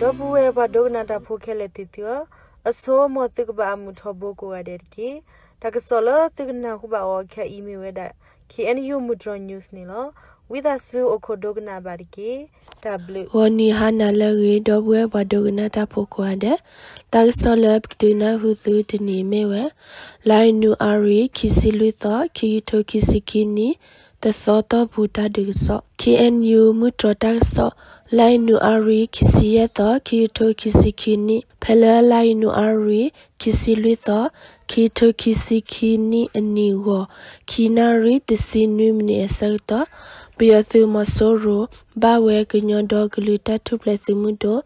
ဒီပုၢ်ဝဲၢ်ပှၤဒိကနၣ်တၢ်ဖိခဲလၢာ်သ့ၣ်သုဧၢ, အဆိ မ်သုကဘၣ်အမုာ်ထီဘိကိးဂၤဒဲးတက့ၢ်. တၢ်ကစီၣ်လၢသုကနၢ်ဟူဘၣ်အီၤခဲအံၤမ့ၢ်ဝဲဒၣ် K N U မုၢ်တြီၤ news န့ၣ်လီၤ. ဝံသးစူၤအိၣ်ခိးဒိကနၣ်ဘၣ်တက့ၢ်. တၢ်ဘျုး. ဂီၤနံၤဟါနၤလၢအဂ့ၤ ဒီပုၢ်ဝဲၢ်ပှၤဒိကနၣ်တၢ်ဖိကိးဂၤဒဲး, တၢ်ကစီၣ်လၢပကဒုးနၢ်ဟူသုတနံၤအံၤမ့ၢ်ဝဲ လါယနူၤအါရံၤ ခံဆံလွံၢ်သီ ခံကထိခံဆံခံနံၣ် တသီတီၢ်ပူၤတၢ်ဒုးကစီၣ် K N U မုၢ်တြီၤတၢ်ကစီၣ် လါယနူၤအါရံၤ ခံဆံယဲၢ်သီ ခံကထိခံဆံခံနံၣ် ဖဲလၢလါယနူၤအါရံၤ ခံဆံလွံၢ်သီ ခံကထိခံဆံခံနံၣ်အနံၤဂီၤ ခံနၣ်ရံၣ်တဆံနွံမံးနံးအဆၢကတီၢ် ပယီၤသုးမီၤစိရိၤ ဘၣ်ဝဲကညီဒီကလုာ်တၢ်ထူၣ်ဖျဲးသုးမုၢ်ဒိၣ်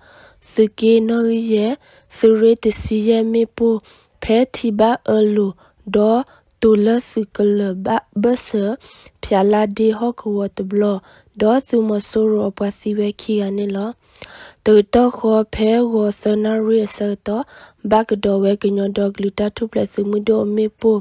သုးက့နီၣ်ဂံၢ်ယဲၢ် သုးရ့ၣ်တဆံယဲၢ်မ့ၣ်ပိၢ် ဖဲထံဘၣ်အၢလိၤ ဒီးတိၤလၢသုးကလၢၤဘၣ်ဘၢၣ်စၢၤ ဖၠးလါဒ့ဟီၣ်ကဝီၤတဘျီ ဒီးသုးမီၤစိရိၤအပှၤသံဝဲခံဂၤန့ၣ်လီၤ. တကတီၢ်ဃီဖဲဂီၤသၢနၣ်ရံၣ်အဆၢကတီၢ် ဘၣ်ကဒီးဝဲကညီဒီကလုာ်တၢ်ထူၣ်ဖျဲးသုးမုၢ်ဒိၣ်အမ့ၣ်ပိၢ်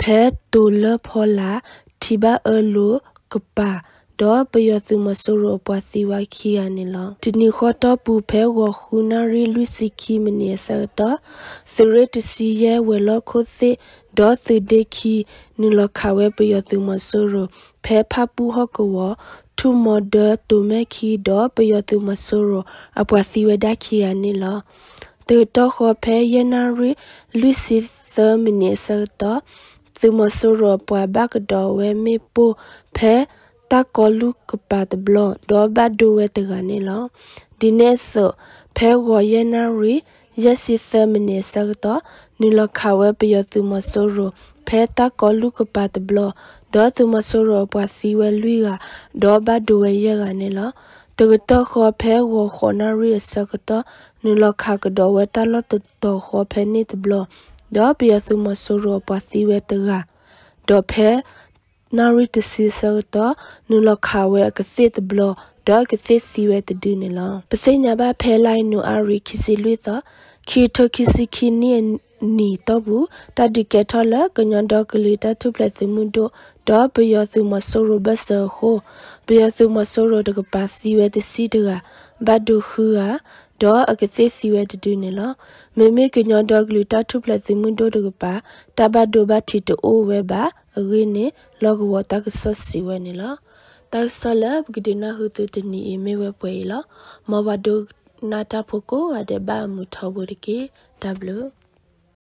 ဖဲတိၤလၢဖီလာ် ထံဘၣ်အၢလိၤကပၤ ဒီးပယီၤသုးမီၤစိရိၤအပှၤသံဝဲခံဂၤန့ၣ်လီၤ. တနံၤဃီတီၢ်ပူၤဖဲဂီၤဃုနၣ်ရံၣ်လွံၢ်ဆံခံမံးနံးအဆၢကတီၢ် သုးရ့ၣ်တဆံယဲၢ်ဝဲၤလီၢ်ခိၣ်သ့ၣ် ဒီးသုးဒ့ခံ နုာ်လီၤခးဝဲပယီၤသုးမီၤစိရိၤ ဖဲဖၣ်ပူၣ်ဟီၣ်ကဝီၤ ထူၣ်မီၤဒၢတိၤမဲၣ်ခံ ဒီးပယီၤသုးမီၤစိရိၤအပှၤသံဝဲဒၣ်ခံဂၤန့ၣ်လီၤ. တကတီၢ်ဃီဖဲယဲၢ်နၣ်ရံၣ်လွံၢ်ဆံသၢမံးနံးအဆၢကတီၢ် သုးမီၤစိရိၤအပှၤဘၣ်ကဒီးဝဲမ့ၣ်ပိၢ် ဖဲတၢ်ကီလူၢ်ကပၤတဘျီ ဒီးဘၣ်ဒိဝဲတဂၤန့ၣ်လီၤ. ဒ်န့ၣ်အသိး ဖဲဂီၤယဲၢ်နၣ်ရံၣ် ယဲၢ်ဆံသၢမံးနံးအဆၢကတီၢ် နုာ်လီၤခးဝဲပယီၤသုးမီၤစိရိၤ ဖဲတၢ်ကီလူၢ်ကပၤတဘျီ ဒီးသုးမီၤစိရိၤအပှၤသံဝဲလွံၢ်ဂၤ ဒီးဘၣ်ဒိဝဲယဲၢ်ဂၤန့ၣ်လီၤ. တကတီၢ်ဃီဖဲဂီၤဃိးနၣ်ရံၣ်အဆၢကတီၢ် နုာ်လီၤခးကဒီးဝဲတၢ်လီၢ်တတီၤဃီဖဲန့ၣ်တဘျီ ဒီးပယီၤသုးမီၤစိရိၤအပှၤသံဝဲတဂၤ ဒီးဖဲ နၣ်ရံၣ်တဆံအဆၢကတီၢ် နုာ်လီၤခးဝဲအကသ့ၣ်တဘျီ ဒီးအကသ့ၣ်သံဝဲတဒုန့ၣ်လီၤ. ပသ့ၣ်ညါဘၣ်ဖဲလါယနူၤအါရံၤ ခံဆံလွံၢ်သီ ခံကထိခံဆံခံနံၣ်အနံၤတီၢ်ပူၤ တၢ်ဒုးကဲထီၣ်လၢကညီဒီကလုာ်တၢ်ထူၣ်ဖျဲးသုးမုၢ်ဒိၣ် ဒီးပယီၤသုးမီၤစိရိၤဘၢၣ်စၢၤအဃိ ပယီၤသုးမီၤစိရိၤတကပၤသံဝဲတဆံတဂၤ ဘၣ်ဒိဃုဂၤ ဒီးအကသ့ၣ်သံဝဲတဒုန့ၣ်လီၤ. မ့မ့ၢ်ကညီဒီကလုာ်တၢ်ထူၣ်ဖျဲးသုးမုၢ်ဒိၣ်တကပၤ တၢ်ဘၣ်ဒိဘၣ်ထံးတအိၣ်ဝဲဘၣ်အဂ့ၢ်န့ၣ် လီၢ်ကဝီၤတၢ်ကစီၣ်စံးဝဲန့ၣ်လီၤ. တၢ်ကစီၣ်လၢပကဒုးနၢ်ဟူသုတနံၤအံၤမ့ၢ်ဝဲပှဲၤအံၤလီၤ. မ်ပှၤဒိကနၣ်တၢ်ဖိကိးဂၤဒဲးဘၣ်အမုာ်ထီဘိတက့ၢ်. တၢ်ဘျုး